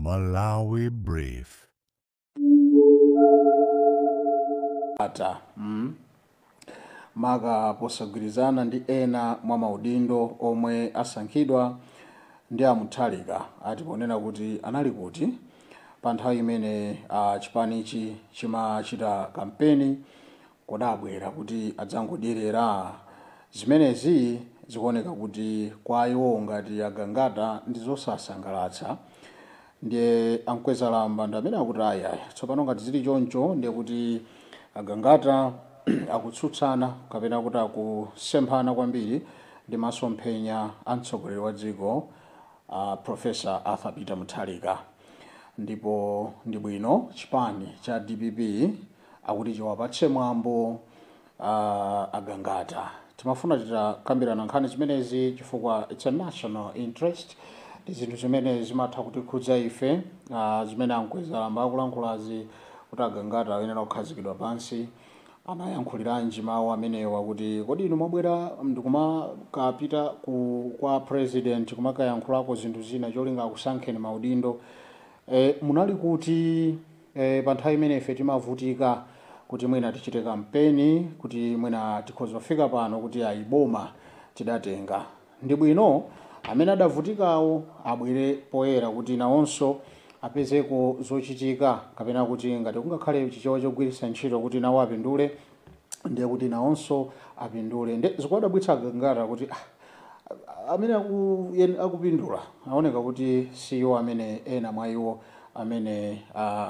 Malawi Brief. Ata maka posagwirizana ndi ena mwa maudindo omwe asankhidwa ndi a Mutharika, ati ponena kuti anali kuti pa nthawi imene chipanichi chimachita kampeni, kodabwera kuti adzangodyerera. Zimenezi zikuoneka kuti kwa iwo ngati agangata ndi zosasangalatsa. Ndiye ankwezalamba ndi amene akuti ayayi, tsopano ngati zili choncho, ndiye kuti agangata akutsutsana kapena kuti akusemphana kwambiri ndi masomphenya a mtsogoleri wa dziko, Professor Arthur Peter Mutharika, ndipo ndi bwino chipani cha DPP akuti chiwapatse mwambo agangata. Timafuna titakambirana nkhani zimenezi chifukwa it's a national interest, ndi zinthu zimene zimatha kutikhudza ife. Zimene ankwezalamba akulankhulazi kuti agangata akuyenera kukhazikidwa pansi, anayankhuliranji mawu amenewa? Kuti kodi inu mwabwera ndikumakapita kwa president kumakayankhulako zinthu zina cholinga akusankheni maudindo, munali kuti pa nthawi imene ife timavutika kuti mwina tichite kampeni, kuti mwina tikhoza kufika pano kuti ayiboma tidatenga? Ndi bwino amene adavutikawo abwere poyera kuti nawonso apezeko zochitika, kapena kuti ngati kungakhale chichewa chogwiritsa ntchito kuti nawo apindule, ndiye kuti nawonso apindule. Ndi zikuwadabwitsa agangata kuti amene akupindula aoneka kuti siwo amene ena mwa iwo amene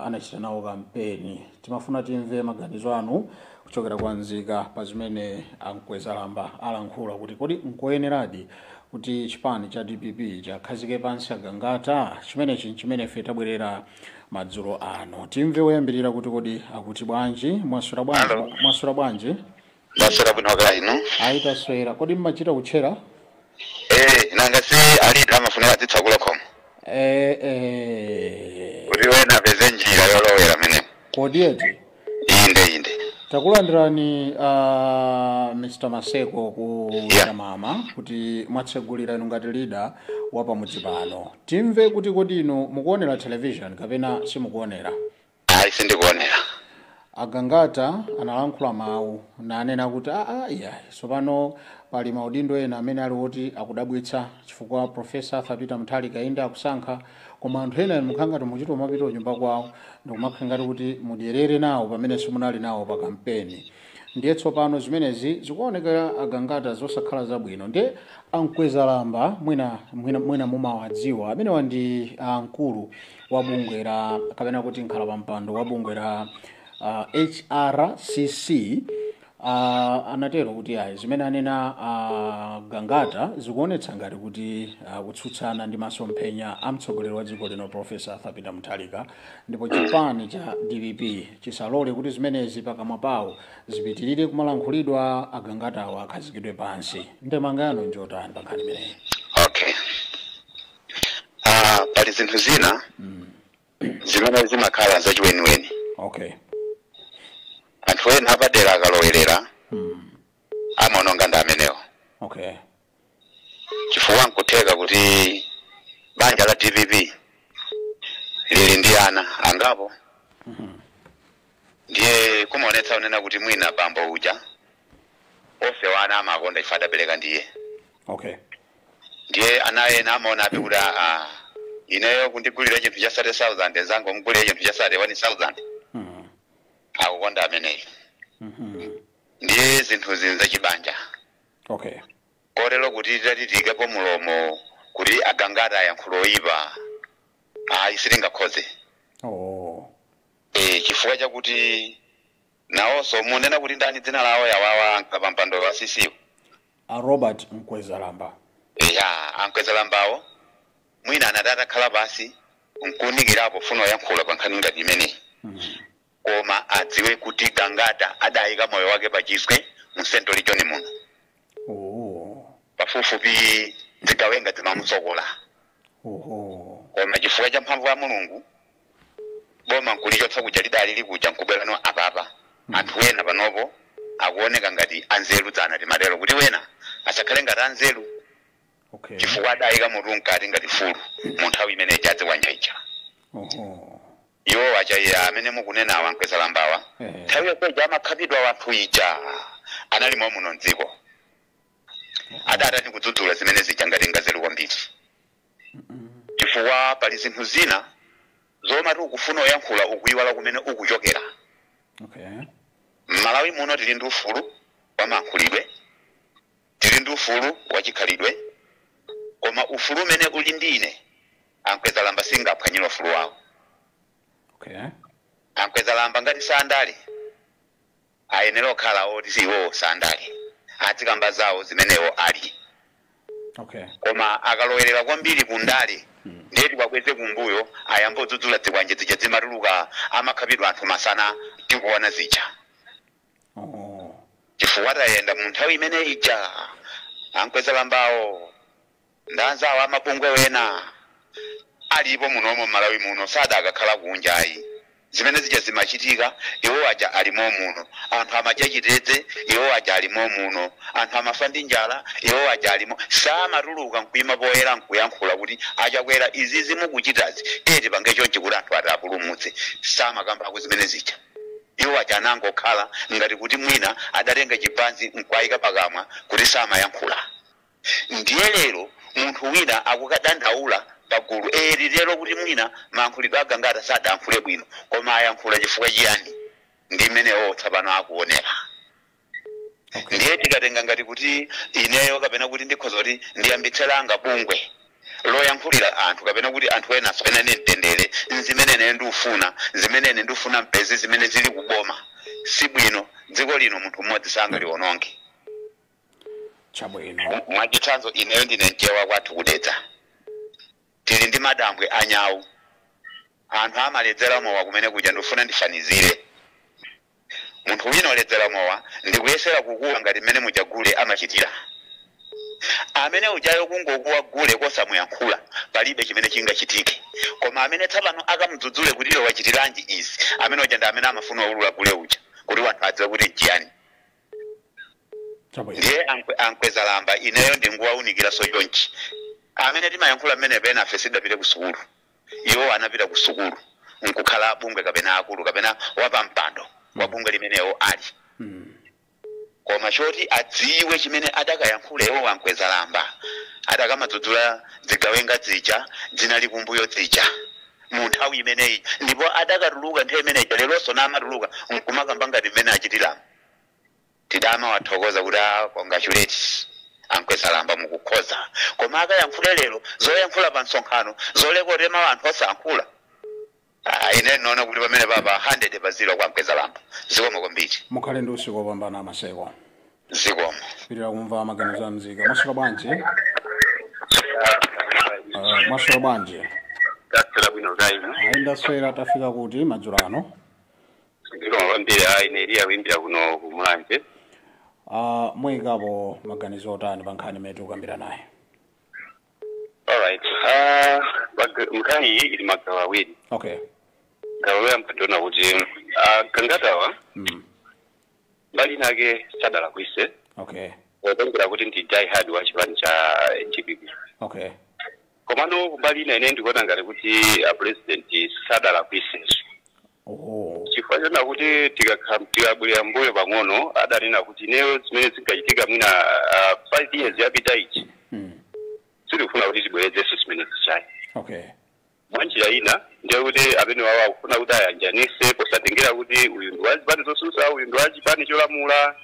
anachita nawo kampeni. Timafuna timve maganizo anu kuchokera kwa nzika pa zimene ankwezalamba alankhula, kuti kodi nkoyeneradi kuti chipani cha DPP chakhazike pansi agangata? Chimenechi chimene ife tabwerera madzulo ano. Timve woyambirira kuti kodi akuti bwanji. Mwaswera bwanji? Hello. Mwaswera bwanji? Ndaswera bwino, kaya inu? Ayitaswera. Kodi mmachita kutchera? Eh, nanga si alida amafunira azitsakula khomo kuti wena apeze njira yolowera mene. Kodi eti? Inde, inde. Takulandirani, Mr Maseko ku Chamama, kuti mwatsegulira inu ngati leader wa pamudzi pano. Timve kuti kodi inu mukuonera television kapena simukuonera? Ayi, sindikuonera. Agangata analankhula mawu nanena kuti iyayi, tsopano pali maudindo ena amene ali oti akudabwitsa, chifukwa Professor Arthur Peter Mutharika inde akusankha, koma anthu ena mukhala ngati muchita mapita kunyumba kwawo ndikumakhala ngati kuti mudyerere nawo pamene simunali nawo pa kampeni. Ndiye tsopano zimenezi zikuonekera agangata zosakhala zabwino. Ndiye ankwezalamba mwina mumawadziwa, amenewa ndi mkulu wa bungwe la, kapena kuti nkhala pa mpando wa bungwe la HRCC. Anatero kuti ayi, zimene anena Gangata zikuonetsa ngati kuti kutsutsana ndi masomphenya a mtsogoleri wa dziko lino, Professor Arthur Peter Mutharika, ndipo chipani cha DPP chisalole kuti zimenezi pakamwa pawo zipitirire kumalankhulidwa, agangatawo akhazikidwe pansi. Ndemanga yanu njotani pa nkhani imeneyi? Okay, pali zinthu zina zimene zimakhala zachiweniweni. Anthu ena apadera akalowerera amaononga ndi amenewo, chifukwa nkutheka kuti banja la DPP lili ndi ana angapo. Ndiye kumaonetsa unena kuti mwina bambo uja onse wana amakonda ife adabereka ndiye. Ndiye ana ena amaona abe kuti ineyo kundigulira chinthu cha 30,000, nzangu omugulira chinthu cha 31,000, akukonda ameneyo. Ndiye zinthu zini zachibanja, kotero kuti titati tiyikepo mulomo kuti agangata ayankhulo oyipa, ayi, sitingakhoze. Chifukwa chakuti nawonso munena kuti ndani dzina lawo yawawa pampando wa CC? A Robert Mkwezalamba. Ya, ankwezalambao mwina anati atakhala pasi nkuunikirapo funa oyankhula pa nkhani ngati imeneyi, koma adziwe kuti Gangata adayika moyo wake pachiswe mu Central Region muno. Pafupifupi zigawenga zimamutsokola, koma chifukwa cha mphamvu ya Mulungu, boma nkulichotsa kuja lidali likuja nkubwerano apapa. Anthu ena panopo akuoneka ngati anzeru dzana timatero kuti wena asakhale ngati anzeru, chifukwa adayika mutu mkati ngati fulu mu nthawi imeneyi chadziwanja ija. Oho. Iwo aja amene mukunenawa Mkwezalambawa, nthawi yonseja amakhapidwa wanthu ija analimo muno mdziko, adatani kudzudzula zimene zija ngati ngazelu kwambiri, chifukwa pali zinthu zina zomati ukufuna uyankhula ukuyiwala kumene ukuchokera. M'Malawi muno tili ndi ufulu wa mayankhulidwe, tili ndi ufulu wa chikhalidwe, koma ufulu umene uli ndi ine Ankwezalamba singaphwanyira ufulu wawo. Ankwezalamba ngati sandale ayenera okhala oti siwo sandale, azikamba zawo zimenewo ali. Koma akalowerera kwambiri kundale, ndiye tikwabweze kumbuyo, ayambe udzudzula zikwanje zija zimatuluka amakhapidwa anthu masana tikuona zija. Chifukwa tayenda mu nthawi imene ija Ankweza lambawo ndanzawo amabungwe wena alipo munomo Mmalawi muno, sadakakhala kunja ayi. Zimene zija zimachitika iwo aja alimo muno, anthu amadya chitedze iwo aja alimo muno, anthu amafa ndi njala iwo aja alimo, samatuluka nkuima poyera nkuyankhula kuti achakwera izi zimukuchitazi tete pange chonchi kuti anthu atapulumutse, samakambako zimene zija. Iwo aja anangokhala ngati kuti mwina adatenga chipanzi nkwayika pakamwa kuti samayankhula. Ndiye lero munthu wina akukadandaula pagulu eri lero kuti mwina mayankhulidwe agangata sadayankhule bwino, koma ayankhula chifukwa chiyani? Ndi mmenewo tsopano akuonera. Ndiye tikatenga ngati kuti ineyo kapena kuti ndikhoza kuti ndiyambitse langa bungwe loyankhulira anthu, kapena kuti anthu ena asoyenane mtendere, zimene ine ndikufuna, zimene ine ndikufuna mpezi zimene zili kuboma si bwino. Dziko lino munthu mmodzi sangaliwononge. Chabwino. Mwachitsanzo, ineyo ndine mchewa, kwathu kudedza tili ndi madambwe anyawu, anthu amaledzera mowa kumene kuja. Ndikufuna ndifanizire munthu wina oledzera mowa ndikuyesera kukuwa ngati mmene mujagule amachitira amene ujayo, kungokuwa gule kosamuyankhula palibe chimene chingachitike. Koma amene tsapano akamudzudzule kuti iwe wachitiranji izi, amene uja ndi amene amafuna ulula gule uja kuti wanthu adziwe kuti nchiyani. Chabwino. Ndiye Ankwezalamba ineyo ndinguwawunikiranso chonchi, amene timayankhula mmene pena afe sidapite ku sukulu, iwo anapita ku sukulu nkukhala bungwe kapena akulu kapena wapampando wa bungwe limenewo ali. Koma choti adziwe chimene adakayankhula iwo Ankwezalamba, adakamadzudzula zigawenga zija zinali kumbuyo zija mu nthawi imeneyi, ndipo adakatuluka nthawi imeneyi, leronso namatuluka nkumakamba ngati mmene achitiramo, tidamawathokoza kuti ah, congratulate Ankwezalamba mukukhoza. Koma akayankhule lero zoyankhula pa msonkhano zolekotema anthu osayankhula. Ah, ine ndinaona kuti pamene papa 100 pa 0 kwa Ankwezalamba. Zikomo kwambiri. Mukhale ndi usiku wopambana, Maseko. Zikomo. Pitira kumva maganizo a mzika. Mwaswera bwanji? Mwaswera bwanji? Taswera bwino, kaino? Ayi, ndaswera. Tafika kuti madzulo ano? Zikomo kwambiri. Ayi, ine Eliya kuimbira kuno kumulanje. Muyikapo maganizo otani pa nkhani imene tikukambira naye? Alright, nkhani iyi ili magawo awiri. Gawo loyamba, ndiona kuti gangatawa mbali inake sadalakwise potengera kuti ndi die hard wa chipani cha DPP. Komano kumbali ina ine ndikuona ngati kuti a president sadalakwisenso, chifukwa chona kuti tikabwerera mbuyo pang'ono adanena kuti ineyo zimene zinkachitika mwina 5 years yapita ichi sitikufuna kuti tibwerezenso zimene zichayi. Mwanjira ina ndiye kuti amene wawo akufuna kuti ayanjanise posatengera kuti uyu ndi wa zipani zosusa, uyu ndi wa chipani cholamula,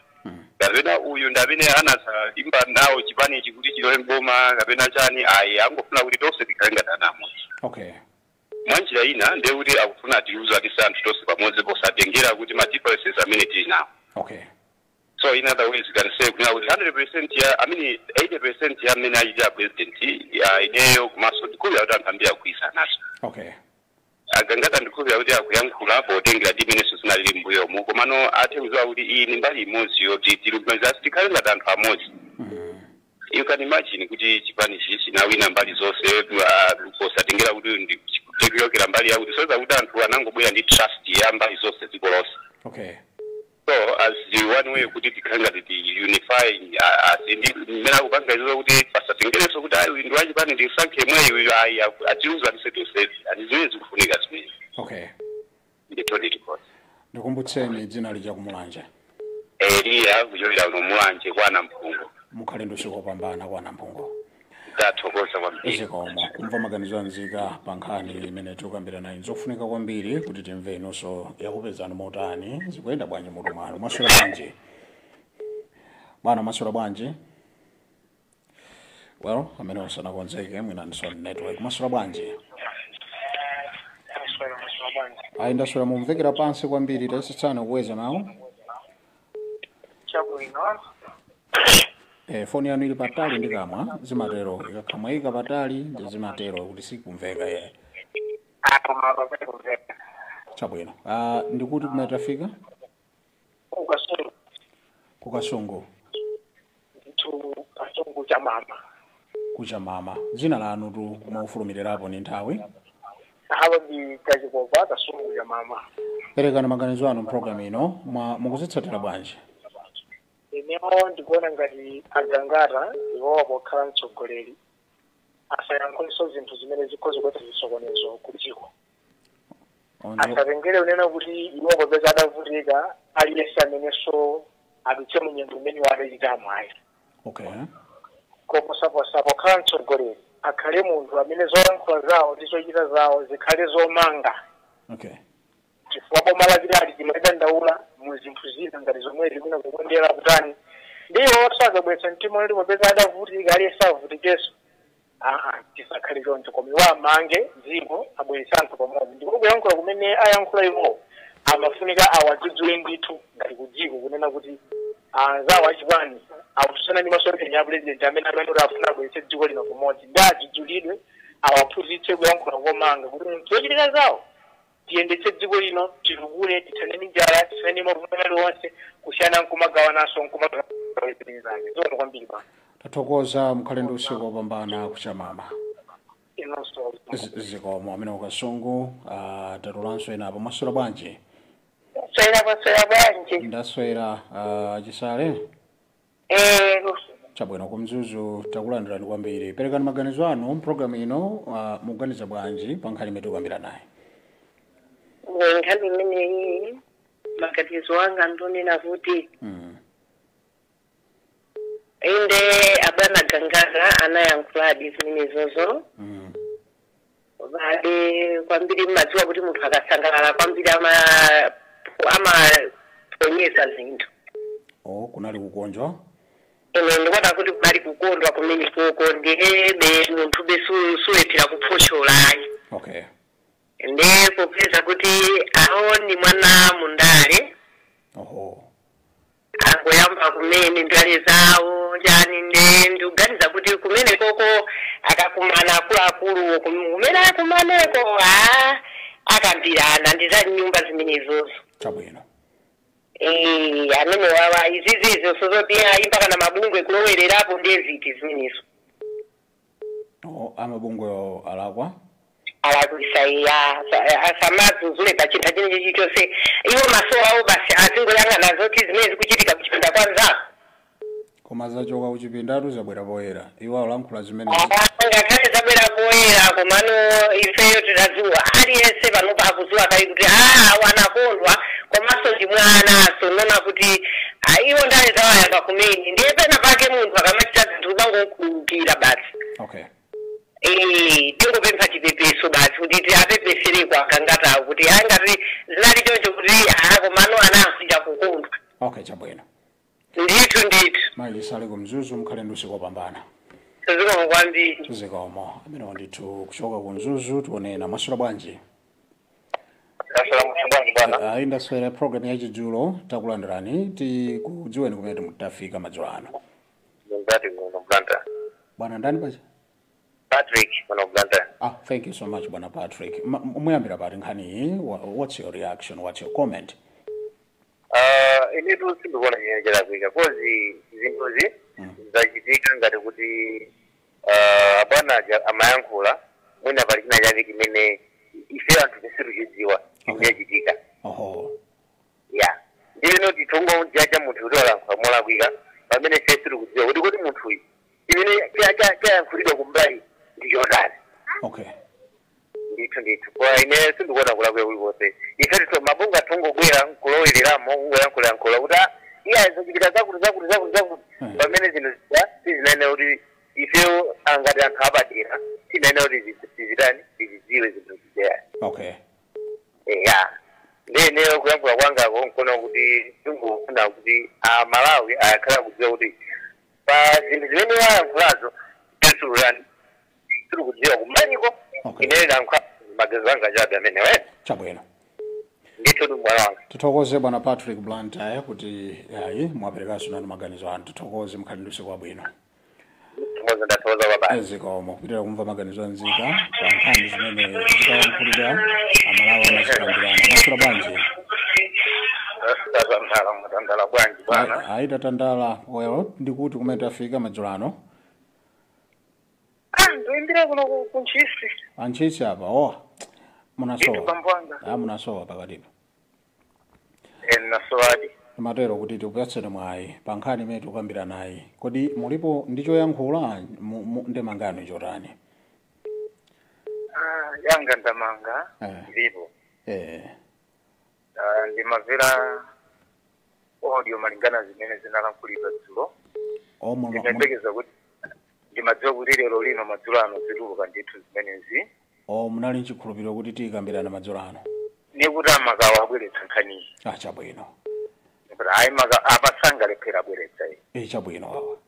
kapena uyu ndi amene anasalimba nawo chipani ichi kuti chilowe mboma kapena chani. Ayi, angofuna kuti tonse tikhale ngati ana amodzi. Mwanjira ina ndiye kuti akufuna atiuze anthu tonse pamodzi posatengera kuti ma differences amene tili nawo. So in other ways you can say kunena kuti 100% ya, I mean, 80% ya amene achitira president ya ineyo komanso ndikhulupirira kuti anthu ambiri akugwirizana nazo. Agangata ndikhulupirira kuti akuyankhula potengera ndi imenenso zinalili mbuyomu, komano athe kudziwa kuti iyi ni mbali imodzi yoti tilumikizasi tikhale ngati anthu amodzi. You can imagine kuti chipani ichi chinawina mbali zonse, posatengera kuti ndikuchokera mbali yakuti soza kuti anthu anangobwera ndi trust ya mbali zonse dziko lonse. So as the one way kuti tikhale ngati ti unify, as ndi mmene akupanga izo kuti pasatengerenso kuti ayi, uyu ndi wachipani ndisankhe mweyi uyu, ayi, atiuza tise tonse ani zimene zikufunika zimenezi. Okay. Ndithu nditikoza. Ndikumbutseni dzina lija kumulanje. Eliya kuchokera kuno Mulanje kwa Namphungo. Mukhale ndi usiku wopambana kwa Namphungo. Ndathokoza kwambiri. Zikomo. Kumva maganizo anzika pa nkhani imene tikukambirana nayi nzofunika kwambiri kuti timve inunso yakupezani motani, zikuyenda bwanji mutu mwanu. Mwaswera bwanji bwana? Mwaswera bwanji? Well, amene osanakonzeke mwina ndiso network. Mwaswera bwanji? Ayi, ndaswera. Mumvekera pansi kwambiri, tayesetsani kukweza mawu. Chabwino. Foni yanu ili patali ndi kamwa, zimatero ikakhamwa patali ndi zimatero kuti sikumveka ye. Apo mapa kumveka. Chabwino. Ndikuti kumene tafika? Kukasungu. Kukasungu. Ndithu, Kasungu cha mama. Kucha mama. Dzina lanu tu mwaufulumirirapo ni nthawi. Hawa ndi Kachikopa, Kasungu cha mama. Perekani maganizo anu mpulogalamu ino, mwa mukuzitsatira bwanji? Inewo ndikuona ngati agangata iwowa pokhala mtsogoleri asayankhulenso zinthu zimene zikhoza kupeza zisokonezo ku dziko. Asatengere unena kuti iwo popeza adavutika, aliyense amenenso adutse mu nyengo imene adachitamo ayi. Koposaposa pokhala mtsogoleri akhale munthu amene zoyankhula zawo ndi zochita zawo zikhale zomanga, chifukwa boma lapitali timadandaula mu zinthu zina ngati zomwe zimene kukondera kutani, ndiwo sakabweretsa mtima unati popeza adavutika aliyense avutikenso. Aa, tisakhale choncho, koma iwo amange dziko, abweretse anthu pamodzi. Ndipo kuyankhula kumene ayankhula iwo amafunika awadzudzule ndithu ngati ku dziko, kunena kuti anzawo achipani akutsutsana ndi masomphenya a president amene amanoti afuna abweretse dziko lino pamodzi, ndi adzudzulidwe, awaphunzitse kuyankhula komanga kuti zochitika zawo tiyendetse dziko lino, tilukule, tithane ndi njala, tithane ndi mavuto aliwonse, kusiyana nkumagawananso nkumagawanazake. Zikomo kwambiri pano. Tathokoza, mukhale ndi usiku wopambana kuchamama. Inonso. Zikomo amene ukasungu. Tatulanso ena apo. Mwaswera bwanji? Swera, kwaswera bwanji? Ndaswera. Chisale. Eh. Chabwino, kumzuzu takulandirani kwambiri. Perekani maganizo anu mpulogalamu ino, mukuganiza bwanji pa nkhani imene tikukambira naye? Nkhani imeneyi maganizo anga ndonena kuti inde abwana Gangata anayankhuladi zimenezozo. Bade kwambiri mmadziwa kuti munthu akasangalala kwambiri amaponyesa zinthu. Oh, kunali kukonjwa. Ine ndikuona kuti kunali kukondwa kumene koko, ndiyebe munthu be sulephera kuphosholayi. Nde popeza kuti awo ni mwana mundale, angoyamba kumene ndale zawo njani, nde ndikuganiza kuti kumene koko akakumana akuluakuluwo, kumene akumaneko a akambirana ndi za nyumba zimenezozo. Chabwino. Eh, amene wawa izizizo sozoti ayimba kana mabungwe kulowererapo, ndiye ziti zimenezo? Oh, amabungwe alakwa. Alakwisa iya, asamadzuzule pa chinthu chinechi chonse. Iwo maso awo basi azingoyang'ana zoti zimene zikuchitika kuchipinda kwanzako. Koma zachoka kuchipindatu, zabwera poyera, iwo alankhula zimene. Ngakhale zabwera poyera, komano ifeyo titadziwa, aliyense panopa akudziwa kale kuti a wanakondwa, komanso ndi mwanaso nona kuti ah, iwo ndale zawayamba kumene, ndiye pena pake munthu akamachita zinthu umangokhululukira basi. Eh, tingopempha chipepeso basi kuti apepesereko akangatawo kuti angati zinali choncho kuti a komano anakuja kukondwa. Okay, chabwino. Ndithu, ndithu. Mayi Chisale kumzuzu, mukhale ndi usiku wopambana. Zikomo kwambiri. Zikomo. Amenewo ndithu kuchoka ku Mzuzu. Tionena. Mwaswera bwanji? Ndaswera bwanji bwana? Ayi, ndaswera. Program ya chidzulo, takulandirani, tikudziweni kumene mutafika madzulo ano. Ngati kuno Blantyre. Bwana ndani pacha? Patrick kuno Blantyre. Ah, thank you so much, bwana Patrick. Muyambira pati nkhani iyi? What's your reaction? What's your comment? Inetu sindikuona chimene chalakwika, 'cause zinthuzi zachitika ngati kuti abwana aja amayankhula, mwina pali china chake chimene ife anthu tisituchidziwa chimene Oho. Ya, ndiyeno titongojaja munthu kuti walankhula molakwika pamene ife sitikudziwa kuti munthuyu chimene chayankhulidwa kumbali ndi chotani. Ndithu kwa ine sindikuona kulakwe kulikonse. Ife tito mabunga tungobwera nkulowereramo kungoyankhulayankhula kuti iya zochitika zakuti zakuti zakuti zakuti, pamene zinthu zija sizinene kuti ifeyo angati anthu apadera tinene kuti tizitani, tizidziwe zinthu zija. Eya, ndeneyo kuyankhula kwangako nkuona kuti tingofuna kuti Amalawi ayakhala kudziwa kuti pa zinthu zimene wayankhulazo tisululani tiri kudziwa kumaniko. Ineyo nankha magezo anga chabe amenewo. Chabwino. Ndithu, mwana wanga. Tithokoze, bwana Patrick Blantyre, kuti ayi, mwaperekanso nanu maganizo anu. Tithokoze, mukhale ndi usiku wabwino. Thokoza, ndathokoza kwabasi. Zikomo. Kupitira kumva maganizo anzika pa nkhani zimene zikayankhulidwa, Amalawi amazikambirana. Masula bwanji? Tatandala, mutandala bwanji, bwana? Ayi, tatandala. Well, ndikuti kumene tafika madzulo ano? Ah, ndoimbira kuno kuNtchisi. ANtchisi apa, oh, munasowa. Ndithu, bambo wanga. Ah, munasowa pakatipa. Nasowadi. Matero kuti tikupatseni mwayi pa nkhani imene tikukambira nayi. Kodi mulipo ndi choyankhula ndemangano chotani? Ah, yanga ndamanga ndipo ndimamvera audio malingana zimene zinalankhulidwa dzulo. Ndinayembekeza kuti ndimadziwa kuti lero lino madzulo ano zituluka ndithu zimenezi. O, munali nchikhulupiriro kuti tiyikambirana madzulo ano? Nikuti amakawa abweretsa nkhaniyi. Ah, chabwino. Kuti ayi, maka apasangalephera abweretsa iyi. Chabwino awa.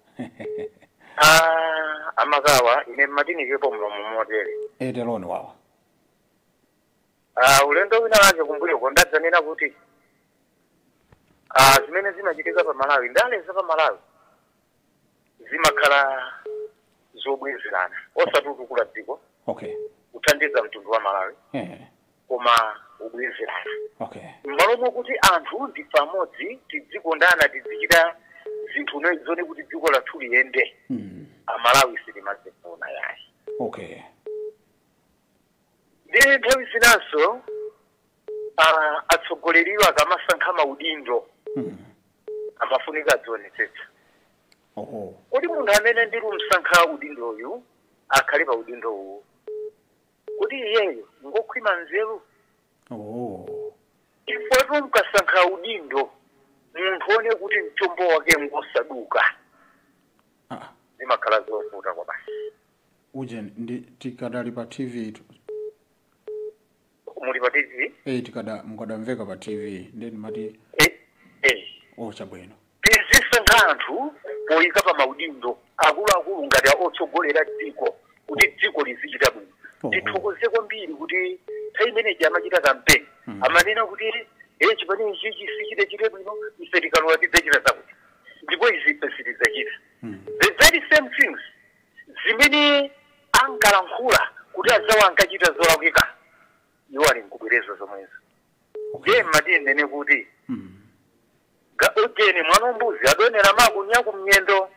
Ah, amakawa, ine mmatinikepo mlomo motere. Eteloni wawa. Ah, ulendo wina wake kumbuyo ndadzanena kuti zimene zimachitika pa Malawi, ndale za pa Malawi zimakhala zobwezerana, osati utukula dziko, kuthandiza mtundu wa Malawi, koma ubwezerana. M'malo mokuti anthu ndife amodzi, tidzikondana, tidzichita zinthu zone kuti dziko lathu liyende, Amalawi sitimazifuna yayi. Ndi nthawi zinanso atsogoleriwo akamasankha maudindo amafunika adzionetsetsa. Kodi munthu amene ndiri kumsankha udindoyu akhale pa udindo uwu, kuti iyeyo ngokhwima nzeru? Ifetu mkasankha udindo munthu one kuti mchombo wake ngosaduka, zimakhala zovuta kwa basi. Uje ndi tikadali pa TV tu. Muli pa TV? Tikada mukadamveka pa TV ndi mati. Oh, chabwino. Tizisankha anthu poyika pa maudindo akuluakulu ngati otsogolera dziko kuti dziko lizichita bwino. Tithokoze kwambiri kuti nthawi imeneyi amachita kampeni amanena kuti e chipani ichi sichitechite bwino, ife tikalowa tidzachita zakuti, ndipo izi ife sitidzachita. The very same things zimene ankalankhula kuti adzawo ankachita zolakwika, iwo ali nkubwereza zomwezo. Ndiye mmati ndene kuti ujeni mwana wambuzi adonera makunya kumnyendo.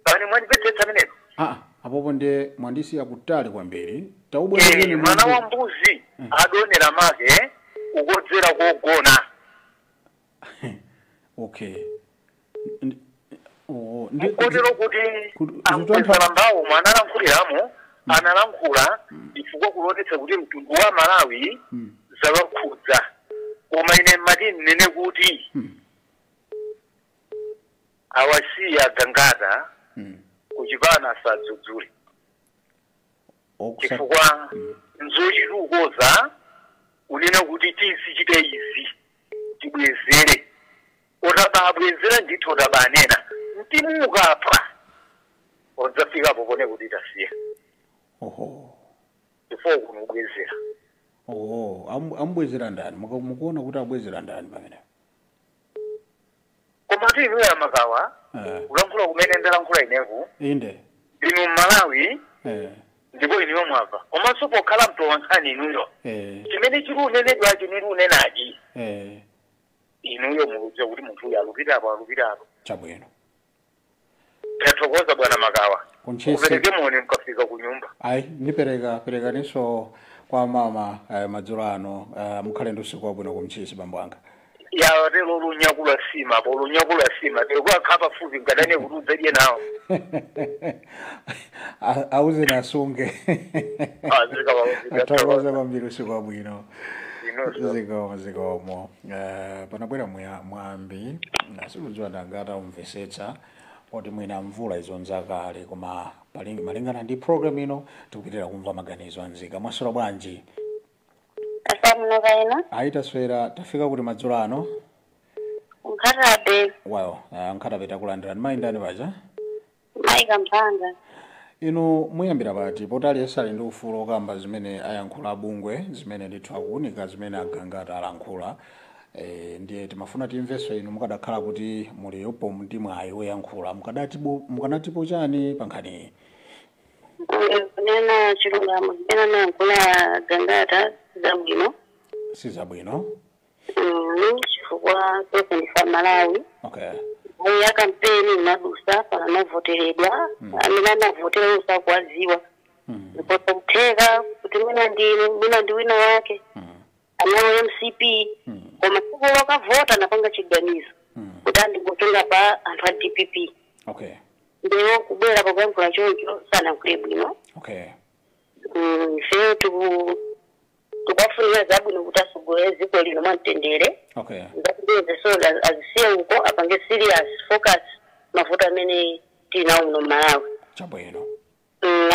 Pani mwandipetsetsa amenepo? Ah, apopo ndiye mwandisiya kutali kwambiri. Taubwerezeni. Mwana wa mbuzi adonera make ukodzera kogona. Okay. Oh, kotero kuti amkwezalambao mwana alankhuliramo analankhula chifukwa kulonetsa kuti mtundu wa Malawi zawakhudza, koma ine mmati nnene kuti awasiya Gangata kuchipana asadzudzule, chifukwa nzochitukoza unena kuti tizichite izi tibwezere, otababwezera ndithu, otabanena mtimu ukapha odzafikapo pone kuti tasiya. Chifukwa kuno ubwezera. Oh, ambwezera ndani? Mukuona kuti abwezera ndani pamene? Koma ti inuyo amakawa, kulankhula kumene ndalankhula ineku, Inde. inu Mmalawi, ndipo inuyo mwabva, komanso pokhala mtowankhani inuyo, chimene chili unenedwachi nili unenachi, inuyo mukudziwa kuti munthu uyu alupitapo alupitapo. Chabwino. Tathokoza, bwana Makawa. Kuntchisi. Upereke moni mukafika ku nyumba. Ayi, ndipereka, perekaninso kwa mama madzulo ano. Mukhale ndi usiku wabwino kuMtchisi, bambo anga. Ya, lero lunyakula sima po, lunyakula sima tero kwakhala pafupi nkadane kuti udzadye nawo. Auze nasunge. Zikomo. Athokoze kwambiri, usiku wabwino. Inonso. Zikomo, zikomo. Panabwera mwambi, sikudziwa ndangata umvesetsa poti mwina mvula izo nzakale, koma malingana ndi program ino tikupitirira kumva maganizo anzika. Mwaswera bwanji? Asamuno kaena. Ayitaswera. Tafika kuti madzulo ano? Nkhatabe. Well, Nkhatabe, takulandirani. Mayi ndani paja? Mayi Kamphanga. Inu muyambira pati, poti aliyense ali ndi ufulu okamba zimene ayankhula abungwe, zimene ndithu akuunika, zimene agangata alankhula? Ndiye timafuna timvenso inu, mukadakhala kuti muliyopo ndi mwayi woyankhula, mukanatipo chani pa nkhaniyi? Kunena chilungamo, zimene anayankhula Gangata zabwino. Si zabwino? Chifukwa tonse ndife Malawi. Nthawi ya kampeni inadusa, panavoteredwa amene anavotera usakuwaziwa, ndipo kutheka kuti mwina ndine, mwina ndi wina wake anawo MCP, koma tsiku lokavota anapanga chiganizo kuti andingotenga pa anthu a DPP. Ndiwo kubwera pakuyankhula choncho sanayankhule bwino. Ifeyo tikuwafunira zabwino kuti asogolere dziko lino mwamtendere. Ngatize so azisiye uko, apange serious focus mavuto amene tili nawo muno Mmalawi.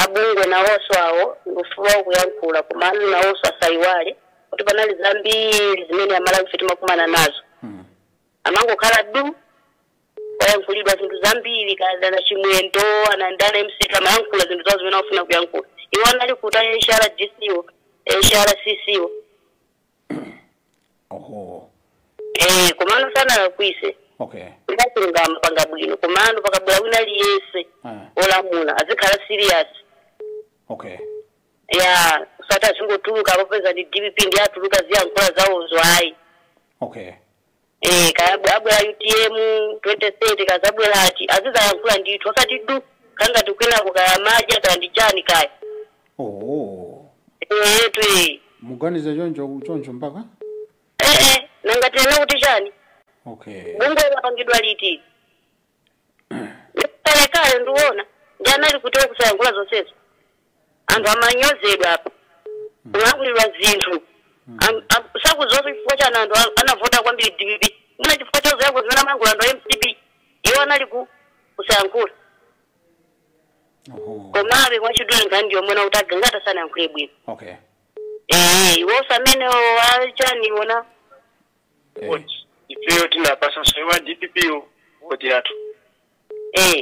Abungwe nawonso awo ndifuna kuyankhula, komano nawonso asayiwale kuti panali zambiri zimene Amalawi ife timakumana nazo. Amangokhala du, wayankhulidwa zinthu zambiri, kadana Chimwendo anandala MCP, amayankhula zinthu zawo zimene afuna kuyankhula. Iwo anali kuti HRDC wo, HRCC wo? Oho. Komano sanalakwise. Ndachilungama, panga bwino, komano pakabwera wina aliyense olamula azikhala serious. Ya, usati azingotuluka popeza ndi DPP ndi atuluka ziyankhula zawozo, ayi. Kaya abwera UTM 2030, kazabwera ati azizayankhula ndithu, osati du kangati kwinako kaya madya kaya ndi chani kaya. Oh. Etu eh. Muganize choncho choncho mpaka? Nanga tena kuti chani? Bungwe lapangidwa liti? Kalekale ndiwona ndi anali kuti kusayankhula zonsezo, anthu amanyozedwa apa, kulankhulidwa zinthu. Sakuzonso chifukwa chani anthu anavota kwambiri DPP, muna chifukwa cha zoyankhula zimene amayankhula anthu a MCP, iwo anali ku kusayankhula. Komabe mwachidule nkhani ndiyomwena kuti agangata sanayankhule bwino. Iwonso amene achani ona. Ifeyo tinapasa wa DPP voti yathu.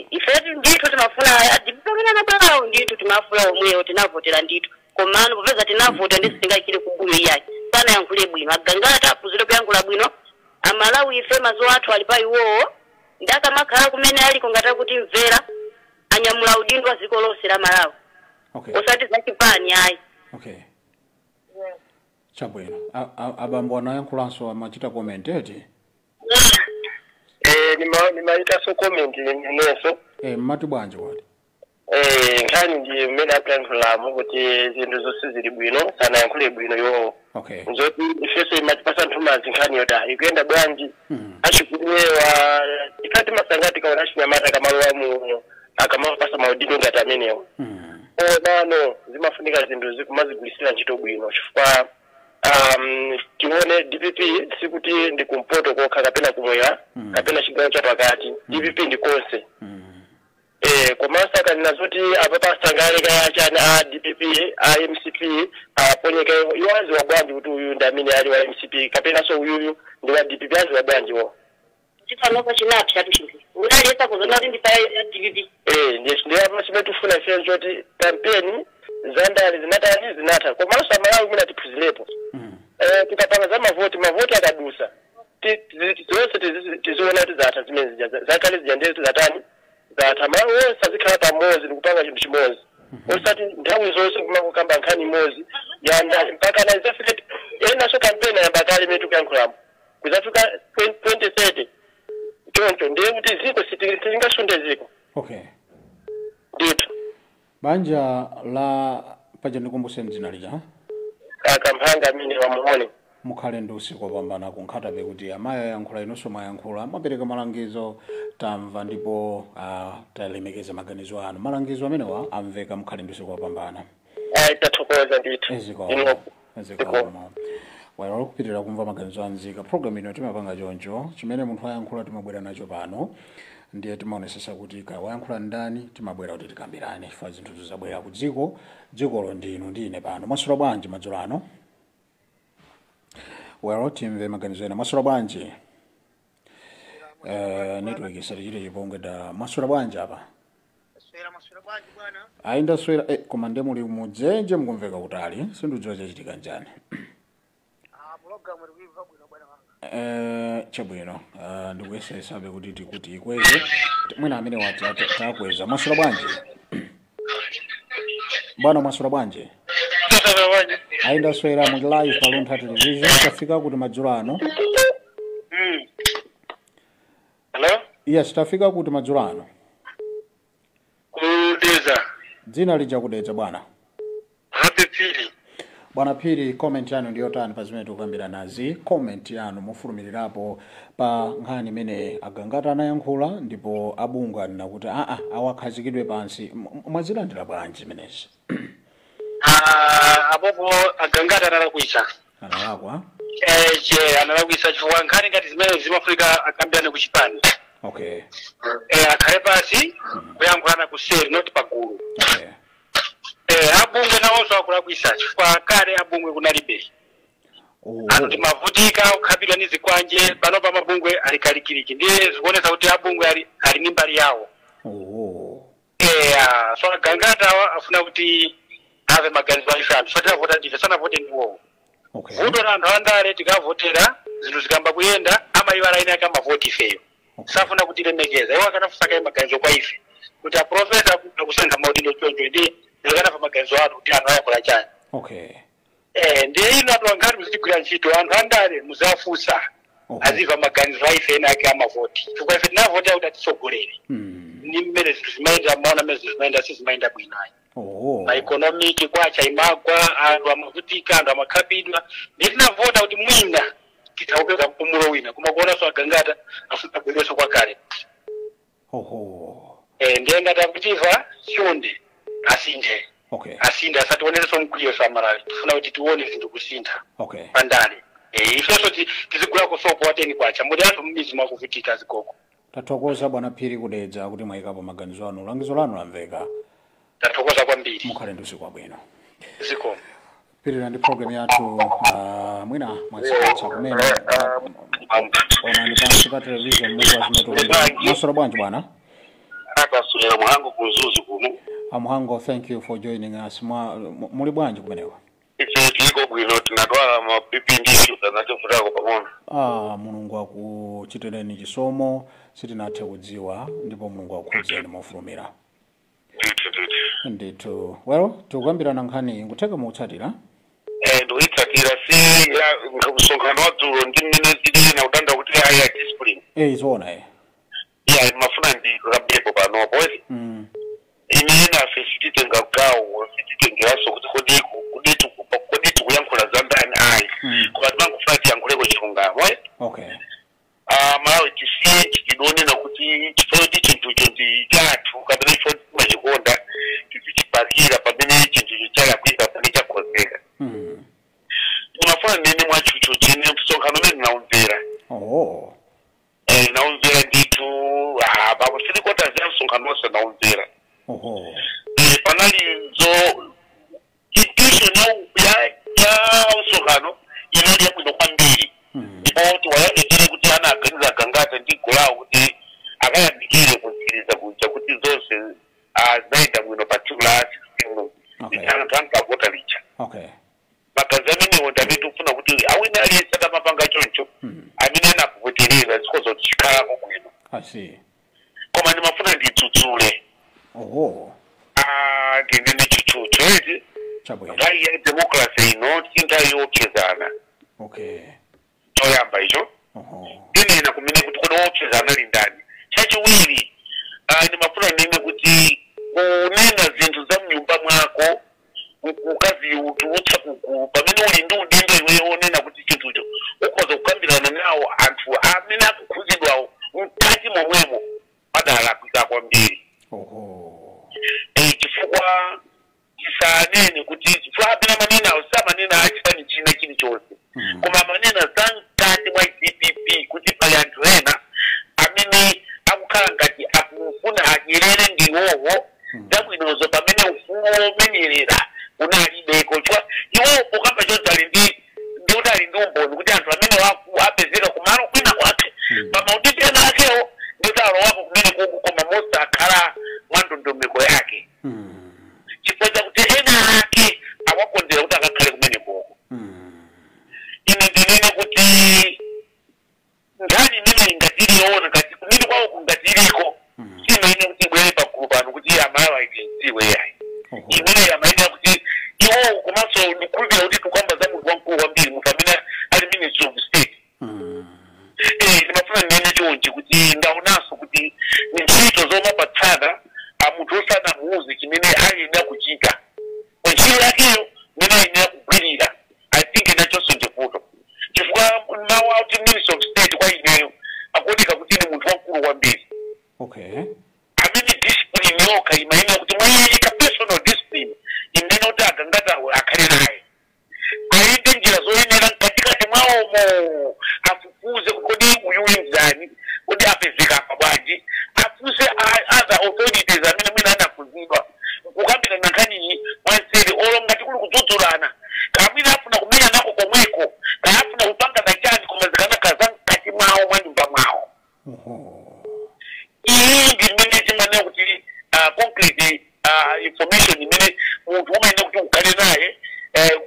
Ifetu ndithu timafuna DPP amene anabwerawo, ndithu timafuna omweyo, tinavotera ndithu, komano popeza tinavota ndi sitingachire kumbuyo iyayi, sanayankhule bwino. Agangata aphunzire kuyankhula bwino. Amalawi ife maso athu ali pa iwowo, ndi akamakhala kumene aliko ngati kuti mvera anyamula udindo wa dziko lonse la Malawi, osati zachipani ayi. Okay, chabwino. Abambo anayankhulanso, amachita comment eti? Nimaitaso comment inenso. Mmati bwanji kwati? Nkhani ndi mmene akuyankhulamo kuti zinthu zonse zili bwino, sanayankhule bwino iwowo. Nzoti ifenso imatipasa nthumazi nkhani yoti ikuyenda bwanji. Achikulewa ikati masanga tikaona achinyamata akamalowa mu akamapasa maudindo ngati amenewa, onano zimafunika zinthu zikumazigwirisira ntchito bwino, chifukwa tione DPP sikuti ndi kumpoto kokha kapena kumwera kapena chigawo chapakati. DPP ndi konse. Komanso akanena zoti apa pasangale kaya chani, a DPP, a MCP aponyeka, iwo aziwa bwanji kuti uyu ndi amene ali wa MCP kapenanso uyuyu ndi wa DPP? Aziwa bwanji wo? Chifanopo chinapsa tu chinthu unaliyesa kuzona kuti ndifa ya DPP. Ndiye apa chimene tifuna ife choti kampeni zandale zinatani, zinatha, komanso Amalawi mwina tiphunzirepo. Tikapanga za mavoti, mavoti akadusa, zonse tiziona kuti zatha zimene zija zakale zija, ndiye zatani, zatha. Malawi wonse azikhala pamodzi ndikupanga chinthu chimodzi, osati nthawi zonse kumangokamba nkhani imodzi ya ndale mpaka na izafika enanso kampeni ayamba kale imene tikuyankhulamo kuzafika 2030 choncho, ndiye kuti ziko sitingasunde ziko. Ndithu. Banja la paja, ndikumbuseni dzina lija. Akamphanga amene wamuone. Mukhale ndi usiku wopambana. Kunkhatabe kuti amayi ayankhula, inunso mwayankhula, mwapereka malangizo, tamva ndipo talemekeza maganizo anu. Malangizo amenewa amveka. Mukhale ndi usiku wopambana. Tathokoza ndithu. Ezikomo, ezikomo. Well, kupitirira kumva maganizo anzika, program ino timapanga choncho. Chimene munthu ayankhula timabwera nacho pano, ndiye timaonesesa kuti ka wayankhula ndani, timabwera kuti tikambirane, chifukwa zinthu zizabwera ku dziko, dzikolo ndinu ndine pano. Mwaswera bwanji madzulo ano? Well, timve maganizo ena. Mwaswera bwanji? Network isatichite chipongwe da. Mwaswera bwanji apa? Maswera bwanji bwana? Ayi, ndaswera. Koma ndiye muli mudzenje, mukumveka kutali, sindidziwa chachitika njani. Ah, program ikuimva bwino bwana wanga. Chabwino, ndikuyesesabe kuti tikuti ikweze mwina amene wati takweza. Mwaswera bwanji bwana? Mwaswera bwanji? Ayi, ndaswera. Muli live pa Luntha Television. Tafika kuti madzulo ano? Hello? Yes, tafika kuti madzulo ano? Kudedza. Dzina lija kudedza bwana? Happy Phiri. Bwana Phiri, comment yanu ndiyotani pa zimene tikukambira nazi? Comment yanu mofulumirirapo pa nkhani imene agangata anayankhula ndipo abungwe anena kuti aa, awakhazikidwe pansi. Mwazilandira bwanji zimenezi? Ah, apopo agangata analakwisa. Analakwa? Eh, che analakwisa chifukwa nkhani ngati zimene zimafunika akambirane ku chipani. Eh, akhale pasi kuyankhulana kuseri, not pagulu. Eh, abungwe nawonso akulakwisa chifukwa kale abungwe kunalibe. Anthu timavutika kukhapidwa ndi zikwanje, pano pa mabungwe ali kalikiliki, ndiye zikuonetsa kuti abungwe ali ndi mbali yawo. Eh, so agangata awa afuna kuti ave maganizo a ife anthu, so tinavota ndife, sanavote ndiwowo. Vuto la anthu andale, tikavotera zinthu zikamba kuyenda amayiwala ine ake amavoti ifeyo. Safuna kutilemekeza. Iwo akanafusa maganizo kwa ife kuti aprofesa akusankha maudindo choncho, ndi akanapa maganizo athu kuti anthu ayankhula chani. Eh, ndiye ino anthu angati muzitigwira ntchito, anthu andale muzafusa azimva maganizo a ife ene ake amavoti, chifukwa ife tinavotera kuti atitsogolere. Ndi mmene zinthu zimayenda, maona mmene zinthu zimayenda, sizimayenda bwino ayi. Ma economic kwacha imagwa, anthu amavutika, anthu amakhapidwa, ndi tinavota kuti mwina tithaupeza mpumulo wina, koma kuonanso agangata afuna kubwereso kwakale. Eh, ndiye ngati akutiva chonde asinthe. Asinthe, asationerenso mkwiyo samalawi. Tifuna kuti tione zinthu kusintha pandale. Eh, ifenso tizigulako sopo wa 10 kwacha, muli anthu mmizi mwakuvutika zikoko. Tathokoza bwana Phiri kudedza kuti mwayikapo maganizo anu, langizo lanu lamveka. Tathokoza kwambiri. Mukhale ndi usiku wabwino. Zikomo. Pirira ndi program yathu. Mwina mwatsikatsa kumene onani pansi pa television muku azimene. Mwaswera bwanji bwana? Akaswera, Muhango kuzuzu kuno. Amuhango, thank you for joining us. Muli bwanji kumeneko? Ife tiko bwino, tinadwala ma BP ndi shuga nachofutako pang'ono. Ah, Mulungu akuchitireni chisomo, sitinathe kudziwa, ndipo Mulungu akukhudzeni mofulumira. Ndithu, ndithu. Ndithu. Well, tikukambirana nkhani, nkutheka mukutsatira. Eh, ndikuitsatira, si ya msonkhano wa dzulo ndi mmene zilili na kudanda kuti aya discipline. Eh, izoona eh. Iya, mafuna ndikambepo panopo ezi. Ine nafe sititenga gawo, sititengeranso kuti kodi tikuyankhula za ndani ayi. Koma timangofuna tiyankhuleko chilungamo eh. Ah, Malawi tisiye tidonena kuti chifukwa kuti chinthucho ndi chathu kapena chifukwa timachikonda tizichipakira pamene chinthucho chalakwika, pamene chakhozeka. Ndimafuna nene mwachucho chene msonkhano umene ndinaumvera. Eh, naumvera ndithu. Ah, pa 3/4 ya msonkhano wonse naumvera. Eh, panali zo intuition ya msonkhano inali yabwino kwambiri, ndipo tiwayamikire kuti anaganiza agangata ndi gulawo kuti akayamikire kusikiliza kuja kuti zonse zinayenda bwino pa tsiku la 16 anthu ankavota lija. Magazi amenewo ndi amene tikufuna kuti awina aliyense atamapanga choncho, amene anakuvoterera zikhoza kuti chikhalako bwino. I see. Koma ndimafuna ndidzudzule. Ah, ndinene chichucho eti. Nthawi ya democracy ino si nthawi yoopsezana. Choyamba icho ndinena kumene kuti kodi woopsezana ali ndani? Chachiwiri, ndimafuna ndinene kuti kunena zinthu za mnyumba mwako ukaziutulutsa kugulu pamene uli ndi udindo iweyo wonena kuti chinthucho chilichonse, koma amanena za mkati mwa DPP kuti pali anthu ena amene akukhala ngati akufuna adyerere ndiwowo zabwinozo pamene ufulu womenyerera unalibeko. Chifukwa iwowo pokamba chonse ali ndi ndikuti ali ndi umboni kuti anthu amene apezeka kumalo kwina kwake pamaudindo ena akewo ndikuti alowako kumene kuku, koma mosakhala mwa ndondomeko yake, chifukwa chakuti ena ake awakondera kuti akakhale kumene koko. Ine ndinene kuti nkhani imene ingatiliona ngati kumene kwawo kungatiliko simaine kuti ibwere pagulu pano kuti amayi aitidziwe yayi. Imene amayenera kuti iwowo, komanso ndikhulupirira kuti tikukamba za munthu wamkulu kwambiri, munthu amene ali Minister of State. Ndimafuna ndinene chonchi kuti ndaonanso kuti ni ntchito zomapatsana a munthu osanamuuze chimene ayenera kuchita ku ntchito yakeyo imene ayenera kugwirira. I think nachonso ndivuto, chifukwa mawu akuti Minister of State kwa ineyo akuoneka kuti ni munthu wamkulu kwambiri amene discipline yokha imayenera kuti mwayika personal discipline imene kuti akangati akhale naye, ayende njira zoyenera mkatikati mwawomo, afufuze kuti kodi uyu mzani, kodi apezeka apa bwanji, afunse other authorities amene mwina anafuzidwa kukambirana nkhaniyi mwanseri, olo ngati kuli kudzudzulana, kamwina afuna kumenya nako komweko, kaafuna kupangana chani, koma zikanakhala za mkati mwawo mwa nyumba mwawo. Iyi ndi mmene timanena kuti concrete information imene munthu umayenera kuti ukhale naye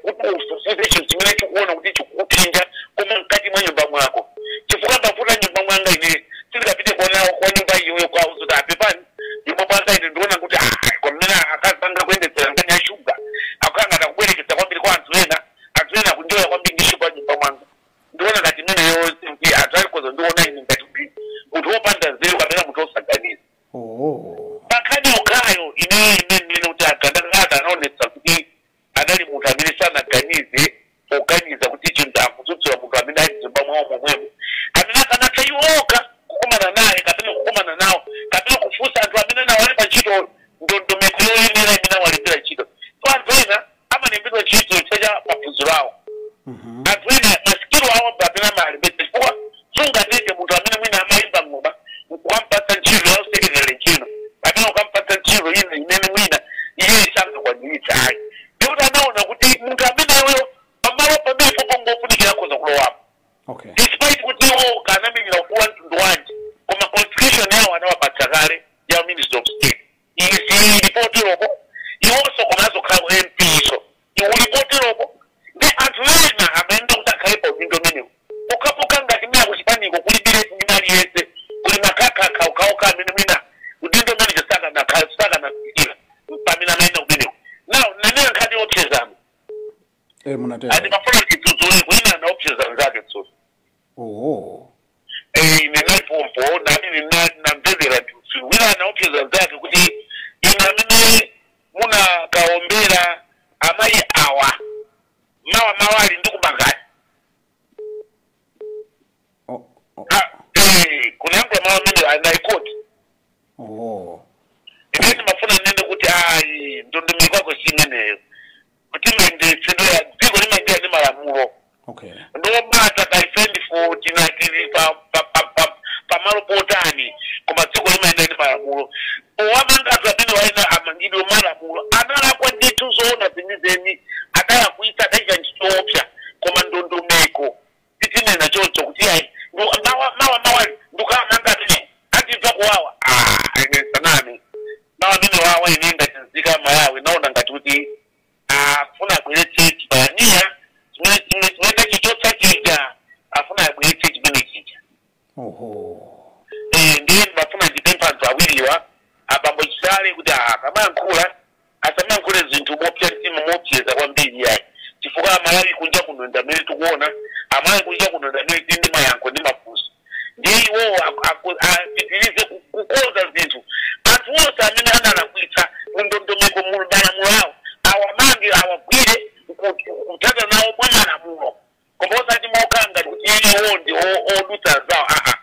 kuti ufufuze chinthu chimene chikuona kuti chikukuphinja, koma mkati mwa nyumba mwako. Chifukwa pafuta nyumba mwanga ine sindikapite kuona kwa nyumba iyoyo kwauza kuti apepani nyumba mwanga ine ndiona kuti kwa mmene akazi anga kuyendetsera nkhani ya shuga akukanga takubwerekesa kwambiri kwa anthu ena, anthu ena akunjoya kwambiri ndi shuga nyumba mwanga, ndiona ngati imeneyo kuti anthu alikoza ndiona ine ngati kuti munthu wopanda nzeru kapena munthu wosaganiza. Pankhani yokhayo ineyo imene ndine kuti agandakata anaonetsa kuti anali munthu amene sanaganize poganiza kuti chinthu akudzudzula munthu amene ali mnyumba mwawo momwemo, amene akanatha iwoka kukumana naye kapena kukumana nawo kapena kufunsa anthu amene anawalemba ntchito ndondomeko yoyenera imene awalembera ntchito. So anthu ena amalembedwa ntchito chifukwa cha maphunziro awo, anthu ena ma skill awo kapena amalembetsa, chifukwa sungatenge munthu amene mwina amayimba ng'oma kukampatsa ntchito ya usekretary ntchito kapena kukampatsa ntchito ina imene mwina iye sangakwaniritsa ayi. Ndikuti anaona kuti munthu ameneyo pamalo pamene pongofunikira akhoza kulowapo, despite kuti iwo kanamenyera ufulu wa mtundu wanji, koma qualification yawo anawapatsa kale ya Minister of State izi ilipoteropo iwonso, komanso khala ku MP iso iulipoteropo ndi anthu ena amayenera kuti akhale pa udindo umenewo pokhapokha ngati mwina kuchipaniko kulibire mwina aliyense kuli makhakha okhaokha amene mwina udindo umene sakanafikira pamene amayenera kumenewo. Now nanena nkhani yopsezana, Munatero. Andimafuna ndidzudzule kwina anaopseza nzake tsono. Ine naipompo nani namvedzera ndithu wina anaopseza nzake kuti ine amene munakaombera amayi awa mawa mawali ndi kumangani. Kunayankhula mawu amene anaikoti. Ine ndimafuna nene kuti ayi, ndondomeko yako si imeneyo kuti mayendetsedwe ya dziko limayendera ndi malamulo. Ndobata kaifendi tinatili pamalo potani, koma dziko limayenda ndi malamulo. Owamanga anthu amene waena amangidwe malamulo analakwa ndithu zoona zenizeni, adalakwitsa, adachita ntchito, koma ndondomeko titinena choncho kuti ayi, mawa mawa mawali ndikukamanga amene andimva kuwawa. Ine sanami mawa amene wawa ine ngati nzika Malawi naona ngati kuti afuna abweretse chipayaniya chimene chichotsa chija, afuna abweretse chimene chija. Ndiye ndimafuna ndipempha anthu awiriwa, abambo Chisale, kuti akamayankhula asamayankhule zinthu mopsa mtima, mopseza kwambiri yayi, chifukwa Amalawi kunja kuno ndi amene tikuona, Amalawi kunja kuno ndi amene tili ndi mayankho ndi mafunso. Ndiye iwowo apitirize kukonza zinthu. Anthu onse amene analakwitsa mundondomeko mu malamulo awo awamange, awagwire kuthana nawo mwa malamulo, koma osati mokanga ngati kuti iwo ndi odutsa zawo aa.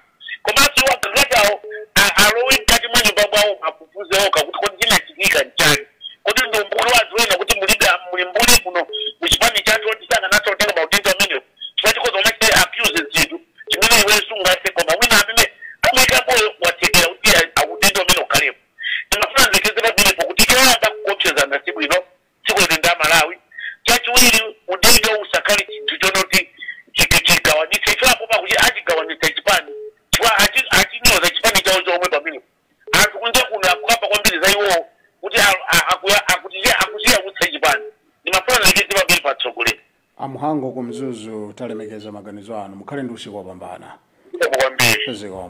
Komanso iwo agangatawo alowe mkati mwa nyumba mwawo afufuze okha kuti kodi chinachitika nchani, kodi ndi umbuli wa anthu ena kuti mulibe muli mbuli kuno muchipani chathu oti sakanatha kutenga maudindo. Achichepetsa ife apopa kuti achigawanitsa chipani, chifukwa achinyoza chipani chawo chomwe. Pamene anthu kunja kuno akukamba kwambiri za iwowo kuti akuchiyakutsa chipani. Ndimafuna ndilekeze pamberi patsogoleri. Amuhango kumzuzu, talemekeza maganizo anu. Mukhale ndi usiku wopambana. Kwambiri. Zikomo.